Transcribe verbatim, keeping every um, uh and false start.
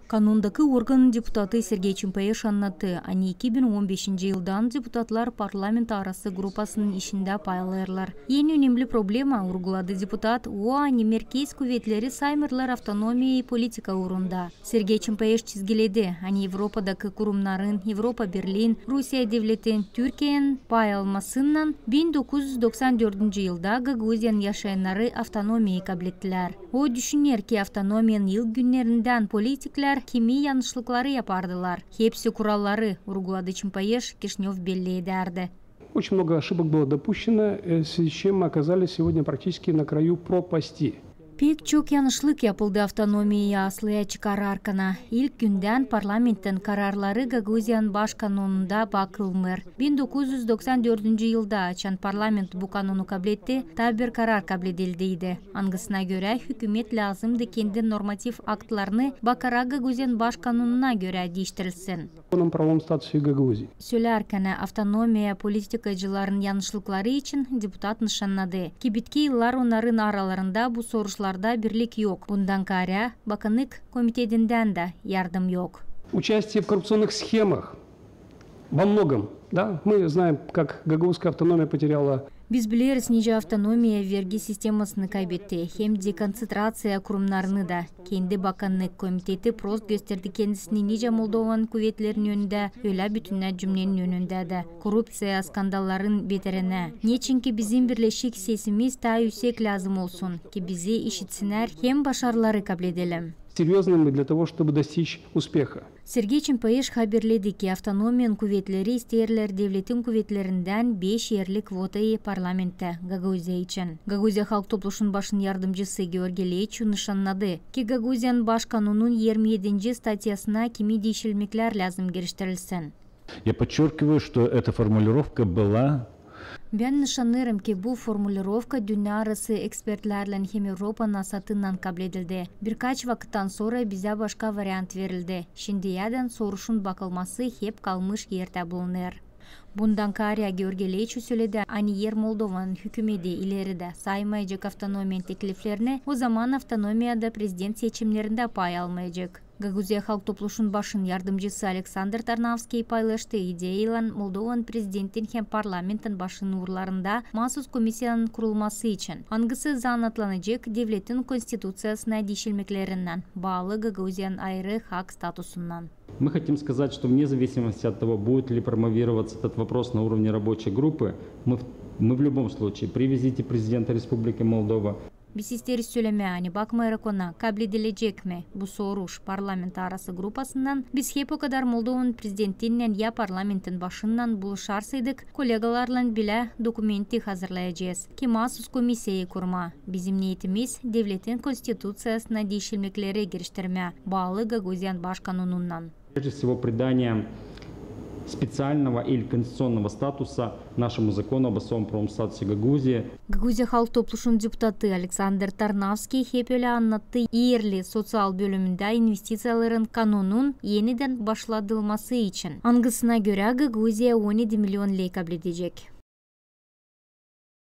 Kanundakı organın deputatı Sergey Çimpaeş annattı, ani iki bin on beşinci yıldan deputatlar parlament arası grupasının işindä pay alêrlar. En önemli problema, urguladı deputat, o, ani merkez kuvetleri saymêêrlar avtonomiyayı politika uurunda. Sergey Çimpaeş çizgiledi, ani Evropadakı kurumnarın, Evropa Birliin, Rusiya devletin, Türkiyänin pay almasınnan bin dokuz üz doksan dördüncü yılda Gagauziyanın yaşayannarı avtonomiyayı kablettilär. O düşüner, ki avtonomiyanın ilk günnerindän politiklär kimi yanışlıkları yapardılar. Hepsi kuralları, urguladı Çimpaeş, Kişinöv belli edärdi. Очень много ошибок было допущено, э, в связи с чем мы оказались сегодня практически на краю пропасти. Pek çok yanışlık yapıldı avtonomiyayı aslaya çıkararkana. İlk gündän parlamentin kararları Gagauziyanın baş kanununda bakılmêêr. Bin dokuz üz doksan dördüncü yılda, açan parlament bu kanunu kabletti, taa bir karar kabledildiydi, angısına görä hükümet lääzımdı kendi normativ aktlarını bakarak Gagauziyanın baş kanununa görä diiştirilsin. Законом о правовом статусе Гагаузии. Sölärkän avtonomiya politikacıların yanışlıkları için deputat nışannadı, ki bitki yıllar onnarın aralarında bu soruşlarda birlik yok. Bundan kaarä, bakannık komitetindän dä yardım yok. Участие в коррупционных схемах во многом, да, мы знаем, как гагаузская автономия потеряла. Biz bileriz, nicä avtonomiya vergi sistemasını kaybetti, hem dekonţentraţiya kurumnarını da. Kendi bakannık komiteti prost gösterdi kendisini nicä Moldovanın kuvetlerinin önündä, ölä bütünnä cümnenin önündä dä, korrupţiya skandalların beterinä. Neçinki bizim birleşik sesimiz taa üüsek lääzım olsun, ki bizi işitsinnär hem başarıları kabledelim. Серьёзными для того, чтобы достичь успеха. Sergey Çimpaeş haberledi, ki avtonomiyanın kuvetleri isteerlär devletin kuvetlerindän beş erlik votayı parlamenttä Gagauziya için. Gagauziya Halk Topluşunun başın yardımcısı Georgiy Leço nışannadı, ki Gagauziyanın baş kanunun irmi edinci statyasına kimi diişilmeklär lääzım giriştirilsin. Я подчёркиваю, что эта формулировка была Bän nışannêêrım, ki bu formulirovka dünnä arası ekspertlärlän hem Evropanın asatınnan kabledildi. Birkaç vakıttan sora bizä başka variant verildi. Şindiyädän soruşun bakılması hep kalmış erdä bulunêr. Bundan kaarä Georgiy Leço söledi, ani eer Moldovanın hükümeti ileridä saymayacek avtonomiyanın tekliflerini, o zaman avtonomiya da prezident seçimnerindä pay almayacek. Gagauziya Halk Topluşunun başın yardımcısı Aleksandr Tarnavskiy paylaştı ideyaylan Moldovanın prezidentin hem parlamentin başın uurlarında maasuz komissiyanın kurulması için, angısı zanaatlanacek devletin konstituţiyasına diişilmeklerinnän, baalı Gagauziyanın ayırı hak statusunnan. Мы хотим сказать, что вне зависимости от того, будет ли промоуваться этот вопрос на уровне рабочей группы, мы в, мы в любом случае при визите президента Республики Молдова, Biz isteeriz sölemää, ani bakmayerek ona, kabledilecek mi bu soruş parlament arası grupasınnan, biz hep okadar Moldovanın prezidentinnän ya parlamentin başınnan buluşarsaydık, kolegalarlan bilä dokumenti hazırlayacez, ki maasuz komissiyayı kurmaa. Bizim neetimiz devletin konstituţiyasına diişilmekleri giriştirmää, baalı Gagauziyanın baş kanununnan. Прежде всего, придание специального или конституционного статуса нашему закону об особом правовом статусе Гагаузии. Gagauziya Halk Topluşunun deputatı Aleksandr Tarnavskiy hep ölä annattı, erli soţial bölümündä investiţiyaların kanunun enidän başladılması için, angısına görä Gagauziya on edi million ley kabledecek.